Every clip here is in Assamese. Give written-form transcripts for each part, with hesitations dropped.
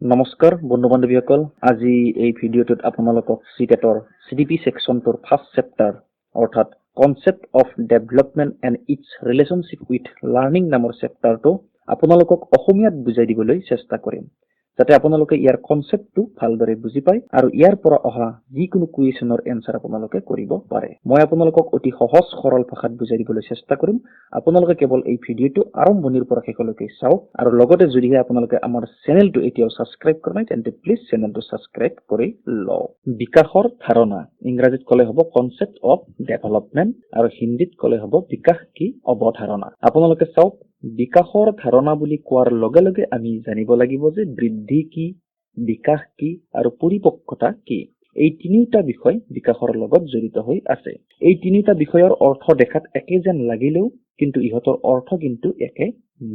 নমস্কাৰ বন্ধু বান্ধৱীসকল, আজি এই ভিডিঅ'টোত আপোনালোকক চি টেটৰ চিডিপি ছেকশ্যনটোৰ ফাৰ্ষ্ট চেপ্টাৰ, অৰ্থাৎ "Concept of Development and its Relationship with Learning" নামৰ চেপ্টাৰটো আপোনালোকক অসমীয়াত বুজাই দিবলৈ চেষ্টা কৰিম, যাতে আপোনালোকে ইয়াৰ কনচেপ্টটো ভালদৰে বুজি পায় আৰু ইয়াৰ পৰা অহা যিকোনো কুৱেশ্যনৰ এনচাৰ আপোনালোকে কৰিব পাৰে। মই আপোনালোকক অতি সহজ সৰল ভাষাত বুজাই দিবলৈ চেষ্টা কৰিম। আপোনালোকে কেৱল এই ভিডিঅ'টো আৰম্ভণিৰ পৰা শেষলৈকে চাওক আৰু লগতে যদিহে আপোনালোকে আমাৰ চেনেলটো এতিয়াও ছাবস্ক্ৰাইব কৰা নাই, তেন্তে প্লিজ চেনেলটো ছাবস্ক্ৰাইব কৰি লওক। বিকাশৰ ধাৰণা, ইংৰাজীত ক'লে হ'ব কনচেপ্ট অফ ডেভেলপমেণ্ট আৰু হিন্দীত ক'লে হ'ব বিকাশ কি অৱধাৰণা। আপোনালোকে চাওক, বিকাশৰ ধাৰণা বুলি কোৱাৰ লগে লগে আমি জানিব লাগিব যে বৃদ্ধি কি, বিকাশ কি আৰু পৰিপক্কতা কি। এই তিনিওটা বিষয় বিকাশৰ লগত জড়িত হৈ আছে। এই তিনিওটা বিষয়ৰ অৰ্থ দেখাত একে যেন লাগিলেও কিন্তু ইহঁতৰ অৰ্থ কিন্তু একে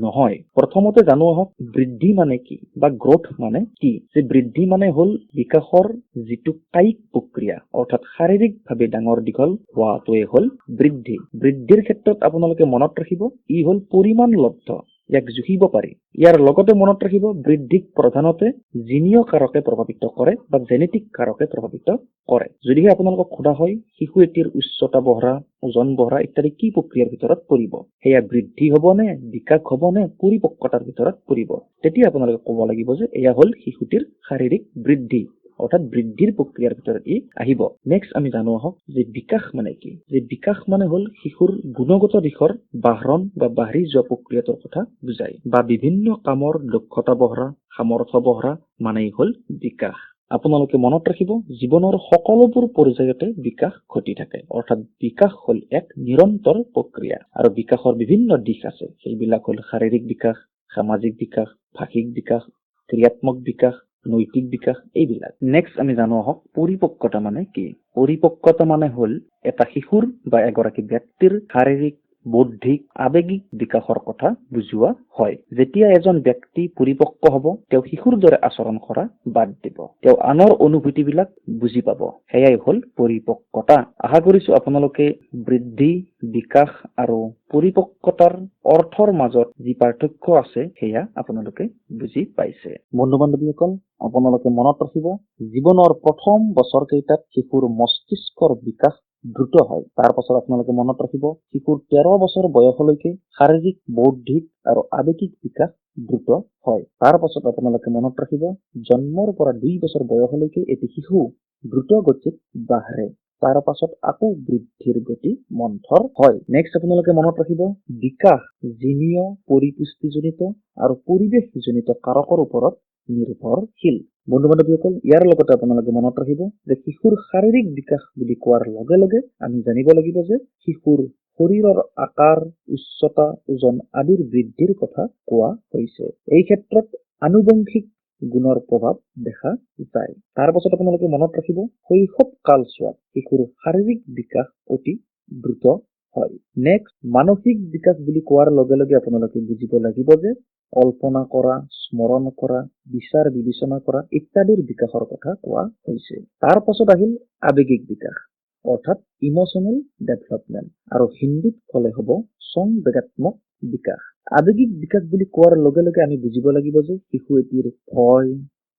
নহয়। প্ৰথমতে জানো আহক বৃদ্ধি মানে কি বা গ্ৰথ মানে কি। যে বৃদ্ধি মানে হ'ল বিকাশৰ যিটো কায়িক প্ৰক্ৰিয়া, অৰ্থাৎ শাৰীৰিকভাৱে ডাঙৰ দীঘল হোৱাটোৱে হ'ল বৃদ্ধি। বৃদ্ধিৰ ক্ষেত্ৰত আপোনালোকে মনত ৰাখিব, ই হ'ল পৰিমাণলব্ধ, ইয়াক জুখিব পাৰি। ইয়াৰ লগতে মনত ৰাখিব, বৃদ্ধিক প্ৰধানতে জিনীয় কাৰকে প্ৰভাৱিত কৰে বা জেনেটিক কাৰকে প্ৰভাৱিত কৰে। যদিহে আপোনালোকক সোধা হয়, শিশু এটিৰ উচ্চতা বঢ়া, ওজন বঢ়া ইত্যাদি কি প্ৰক্ৰিয়াৰ ভিতৰত পৰিব, সেয়া বৃদ্ধি হ'ব নে, বিকাশ হ'ব নে, পৰিপক্কতাৰ ভিতৰত পৰিব, তেতিয়া আপোনালোকে ক'ব লাগিব যে এয়া হ'ল শিশুটিৰ শাৰীৰিক বৃদ্ধি, অৰ্থাৎ বৃদ্ধিৰ প্ৰক্ৰিয়াৰ ভিতৰত ই আহিব। নেক্সট আমি জানো আহক যে বিকাশ মানে কি। যে বিকাশ মানে হ'ল শিশুৰ গুণগত দিশৰ বাঢ়ন বা বাঢ়ি যোৱা প্ৰক্ৰিয়াটোৰ কথা বুজায় বা বিভিন্ন কামৰ দক্ষতা বঢ়া, সামৰ্থ্য বঢ়া মানেই হ'ল বিকাশ। আপোনালোকে মনত ৰাখিব, জীৱনৰ সকলোবোৰ পৰ্যায়তে বিকাশ ঘটি থাকে, অৰ্থাৎ বিকাশ হ'ল এক নিৰন্তৰ প্ৰক্ৰিয়া। আৰু বিকাশৰ বিভিন্ন দিশ আছে। সেইবিলাক হ'ল শাৰীৰিক বিকাশ, সামাজিক বিকাশ, ভাষিক বিকাশ, ক্ৰিয়াত্মক বিকাশ, নৈতিক বিকাশ, এইবিলাক। নেক্সট আমি জানো আহক পৰিপক্কতা মানে কি। পৰিপক্কতা মানে হ'ল এটা শিশুৰ বা এগৰাকী ব্যক্তিৰ শাৰীৰিক, বৌদ্ধিক, আৱেগিক বিকাশৰ কথা বুজোৱা হয়। যেতিয়া এজন ব্যক্তি পৰিপক্ক হ'ব, তেওঁ শিশুৰ দৰে আচৰণ কৰা বাদ দিব, তেওঁ আনৰ অনুভূতিবিলাক বুজি পাব, সেয়াই হ'ল পৰিপক্কতা। আশা কৰিছো আপোনালোকে বৃদ্ধি, বিকাশ আৰু পৰিপক্কতাৰ অৰ্থৰ মাজত যি পাৰ্থক্য আছে, সেয়া আপোনালোকে বুজি পাইছে। বন্ধু বান্ধৱীসকল, আপোনালোকে মনত ৰাখিব, জীৱনৰ প্ৰথম বছৰকেইটাত শিশুৰ মস্তিষ্কৰ বিকাশ দ্ৰুত হয়। তাৰ পাছত আপোনালোকে মনত ৰাখিব, শিশুৰ 13 বছৰ বয়সলৈকে শাৰীৰিক, বৌদ্ধিক আৰু আৱেগিক বিকাশ দ্ৰুত হয়। তাৰ পাছত আপোনালোকে মনত ৰাখিব, জন্মৰ পৰা 2 বছৰ বয়সলৈকে এটি শিশু দ্ৰুত গতিত বাঢ়ে। তাৰ পাছত আকৌ বৃদ্ধিৰ গতি মন্থৰ হয়। নেক্সট আপোনালোকে মনত ৰাখিব, বিকাশ জিনীয়, পৰিপুষ্টিজনিত আৰু পৰিৱেশজনিত কাৰকৰ ওপৰত নিৰ্ভৰশীল। বন্ধু বান্ধৱীসকল, ইয়াৰ লগতে আপোনালোকে মনত ৰাখিব যে শিশুৰ শাৰীৰিক বিকাশ বুলি কোৱাৰ লগে লগে আমি জানিব লাগিব যে শিশুৰ শৰীৰৰ আকাৰ, উচ্চতা, ওজন আদিৰ বৃদ্ধিৰ কথা কোৱা হৈছে। এই ক্ষেত্ৰত আনুবংশিক গুণৰ প্ৰভাৱ দেখা যায়। তাৰ পাছত আপোনালোকে মনত ৰাখিব, শৈশৱ কালছোৱাত শিশুৰ শাৰীৰিক বিকাশ অতি দ্ৰুত হয়। নেক্সট মানসিক বিকাশ বুলি কোৱাৰ লগে লগে আপোনালোকে বুজিব লাগিব যে কল্পনা কৰা, স্মৰণ কৰা, বিচাৰ বিবেচনা কৰা ইত্যাদিৰ বিকাশৰ কথা কোৱা হৈছে। তাৰ পাছত আহিল আৱেগিক বিকাশ, অৰ্থাৎ ইম'চনেল ডেভেলপমেণ্ট আৰু হিন্দীত ক'লে হ'ব সংবেগাত্মক বিকাশ। আৱেগিক বিকাশ বুলি কোৱাৰ লগে লগে আমি বুজিব লাগিব যে শিশু এটিৰ ভয়,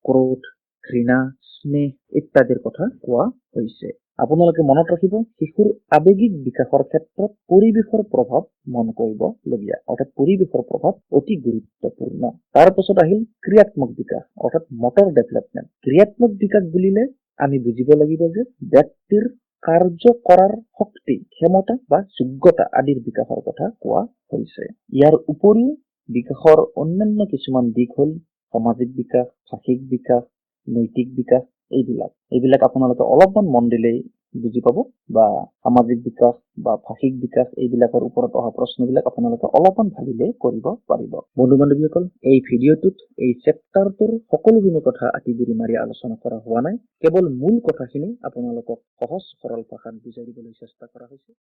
ক্ৰোধ, ঘৃণা, স্নেহ ইত্যাদিৰ কথা কোৱা হৈছে। আপোনালোকে মনত ৰাখিব, শিশুৰ আৱেগিক বিকাশৰ ক্ষেত্ৰত পৰিৱেশৰ প্ৰভাৱ মন কৰিবলগীয়া, অৰ্থাৎ পৰিৱেশৰ প্ৰভাৱ অতি গুৰুত্বপূৰ্ণ। তাৰ পাছত আহিল ক্ৰিয়াত্মক বিকাশ, অৰ্থাৎ মটৰ ডেভেলপমেণ্ট। ক্ৰিয়াত্মক বিকাশ বুলিলে আমি বুজিব লাগিব যে ব্যক্তিৰ কাৰ্য কৰাৰ শক্তি, ক্ষমতা বা যোগ্যতা আদিৰ বিকাশৰ কথা কোৱা হৈছে। ইয়াৰ উপৰিও বিকাশৰ অন্যান্য কিছুমান দিশ হ'ল সামাজিক বিকাশ, ভাষিক বিকাশ, নৈতিক বিকাশ, এইবিলাক। এইবিলাক আপোনালোকে অলপমান মন দিলেই বুজি পাব বা সামাজিক বিকাশ বা ভাষিক বিকাশ, এইবিলাকৰ ওপৰত অহা প্ৰশ্নবিলাক আপোনালোকে অলপমান ভাবিলেই কৰিব পাৰিব। বন্ধু বান্ধৱীসকল, এই ভিডিঅ'টোত এই চেপ্টাৰটোৰ সকলোখিনি কথা আঁতি-গুৰি মাৰি আলোচনা কৰা হোৱা নাই। কেৱল মূল কথাখিনি আপোনালোকক সহজ সৰল ভাষাত বুজাই দিবলৈ চেষ্টা কৰা হৈছে।